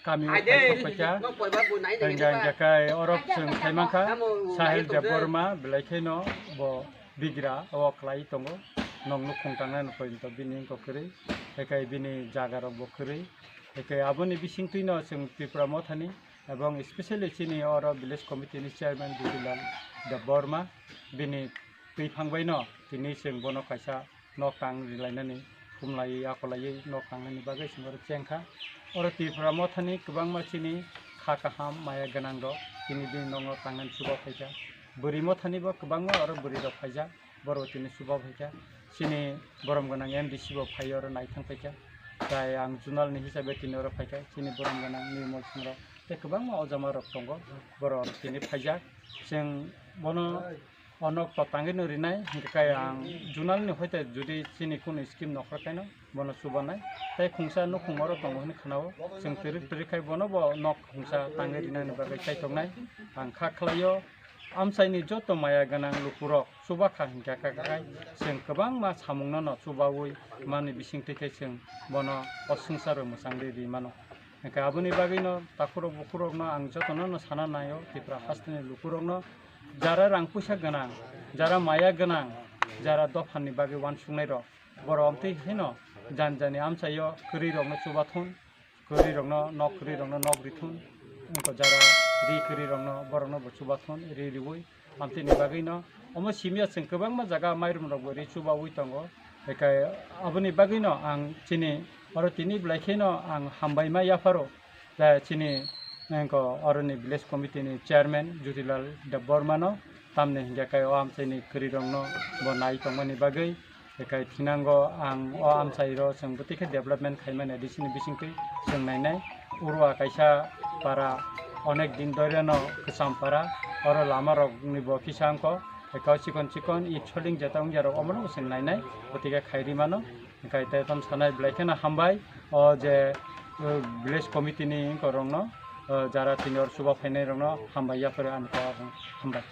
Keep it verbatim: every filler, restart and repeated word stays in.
Kami o Aide, paisa paisa. No poiba bo nai de Hingga hingga kai orok chwng khai mankha. Tamo Sahil nai tongde. Debbarma belai kheno bo bigra o khlai tongo. Nong nukhung tangnai no poito bini wngkha kwrwi. Hekai bini jaga rok bo kwrwi. Hekai aboni bisingtwi no chwng Tipra Mothani ebong specially chini oro village committee ni chairman Dudilal Debbarma bini twi phang bai no tini chwng bono kaisa nok tang rilainani, khumlaiwi, akolaiwi nok tangnani bagwi chwng oro chengkha. Oro Tripura Mothani kwbangma chini kha kaham, maya gwnangrok tini bini nokno tangnani chuba phaikha. Bwrwi Mothanibo kwbangma oro bwrwirok phaijak, borok tini chuba phaikha. Chini borom gwnang M D C bo phai oro naithang phaikha. Tai ang junalni hisabe tini oro phaikha. Chini borom gwnang Nirmal Songrok tei kwbangma ojamarok tongo, borok tini phaijak. Chwng bono o nok to tangwi no rinai, hingkhe kai ang junalni hoite judi chini kunu scheme nokhor kaino bono chubanai. Tei khungsa nukhung oro tongo hwnwi khnao, chwng twrwk twrwk khai bono bo nok khungsa tangwi rinani bagwi kaitornai. Ang kha khlaio, amchaini joto maya gwnang lukurok chubakha hingkhe kha kha khai chwng kwbangma samungno no chubaui manni bisingtwi khai chwng bono o swngcharo mwchangwi ri mano. Hingkhe aboni bagwino takhurok bukhurokno ang jotono no sana naio, Tripura hasteni lukurokno jara rang puisa gwnang, jara maya gwnang, jara dophani bagwi uansuknairok, borok amtwi hino jani jani amchaio kwrwirokno chubathun, kwrwirokno nok kwrwirokno nok rithun, wngkha jara ri kwrwirokno borokno bo chubathun, ri riui. Amtwini bagwino omo simiya chwng kwbangma jaga mairum rok bo ri chubaui tongo. Hekai aboni bagwino ang chini oro tini belai kheno ang hambai ma yapharo. Da chini engko oroni village committee ni chairman Jyotilal Debbarma no, tamni hingkhe kai o amchaini kwrwirokno bo nai tongmani bagwi. Hekai thinango ang o amchairo chwng bwtwi khe development khaimani adisini bisingtwi chwng nainai. Urwa kaisa para onek din doirano kwcham para, oro lama rokni bo kisa wngkho, hekai chikon chikon i choling jeta wngya rok omono chwng nainai, bwtwi khe khairi mano. Hingkhe tei tamo sanai belai kheno hambai o je, uh, village committee ni wngkha rokno, uh, jara tini oro chuba phainai rokno hambai yapharo ani kok hambai.